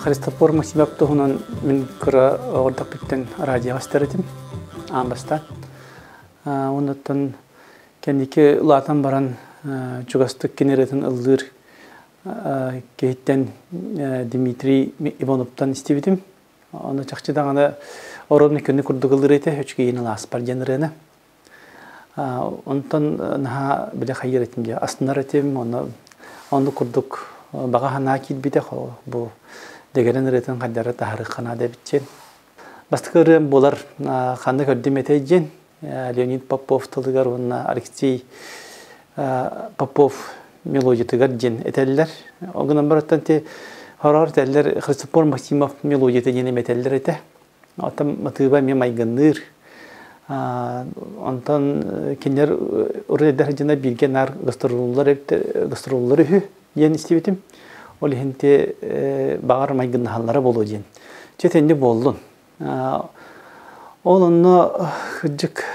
Христофор Максимов туһунан мин кыра оҕордохпүттэн радиоҕа истэр этим аан бастаан. Оннуттан кэнники улаатан баран чугастык кини ырыатын ыллыыр киһиттэн Дмитрий Ивановтан истибитим. Ону чахчы даҕаны оруобуна күнү курдук ыллыыр этэ, үчүгэйин ылааспар диэн ырыаны. Онтон наһаа бile хайыр этим дии, астынар этим, онно оннук курдук баҕа санаа киирбитэ бу дэгэрэн ырыатын хайдары таһарыахха наада эбит диэн. Бастакы ырыам буолар ханна көрдүм этэй диэн Леонид Попов тылыгар уонна Алексей Попов мелодиятыгар диэн этэллэр. Ол гынан барыттан ти хороор этэллэр Христофор Максимов мелодията диэн этэллэр этэ. Оттон матыыба эмиэ майгынныыр. Онтон кинилэр урут дьоно бииргэ наар гастроллар гастроллар үһү диэн истибитим. Ол иһин ти баҕар майгыннаһаллара буолуо диэн. Чэ тэнни буоллун. Ол онно кырдьык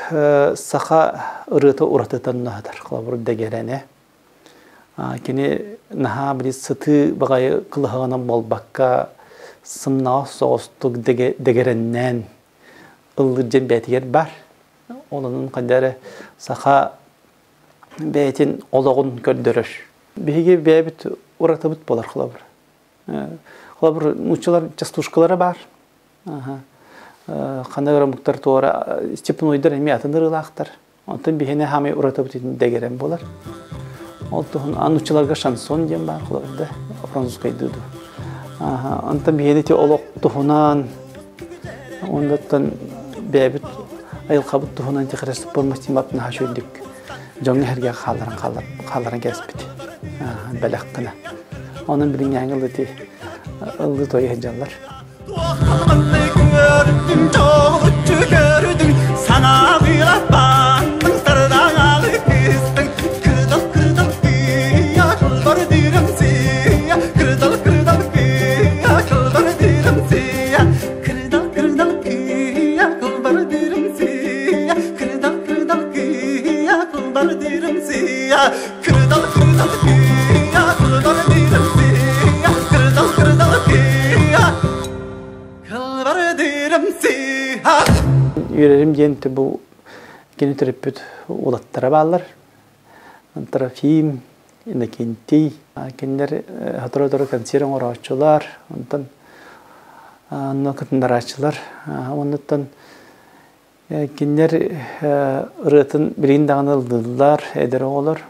саха ырыата уратытан наһатар. Холобур дэгэрэнэ. Кини наһаа били сытыы баҕайы кылыһаҕынан буолбакка сымнаҕас соҕустук дэгэрэннээн ыллыыр диэн бэйэтигэр баар. Ол онон хайда эрэ саха бэйэтин олоҕун көрдөрөр. Биһиги бэйэбит уратыбыт буолар холобур. Холобур, нууччалар частушкалара баар. Ханна омуктар туора степнойдар эмиэ атын ырыылаахтар. Онтон биһиэнэ хаамай уратыбыт дэгэрэн буолар. Ол туһун нууччаларга шансон диэн баар холобур да французскайдыы дуу. Онтон биһиэнэ ити олох туһунан оннуттан бэйэбит айылҕабыт туһунан техреспор мастимат наһаа үчүгэйдик дьоҥҥо эһэргэ хаалларан хаалларан кээспит бэлэх гына. Онон билиҥҥээҥи ыллыы ыллыы тойо сылдьаллар. Үөрэрим диэн бу кини төрөппүт уолаттара бааллар. Трофим, Иннокентий. Кинилэр сотору-сотору концерт оҥорооччулар, онтон онно кытыннарааччылар. Оннуттан Кинилэр ырыатын билигин даҕаны ыллыыллар, эдэр оҕолор.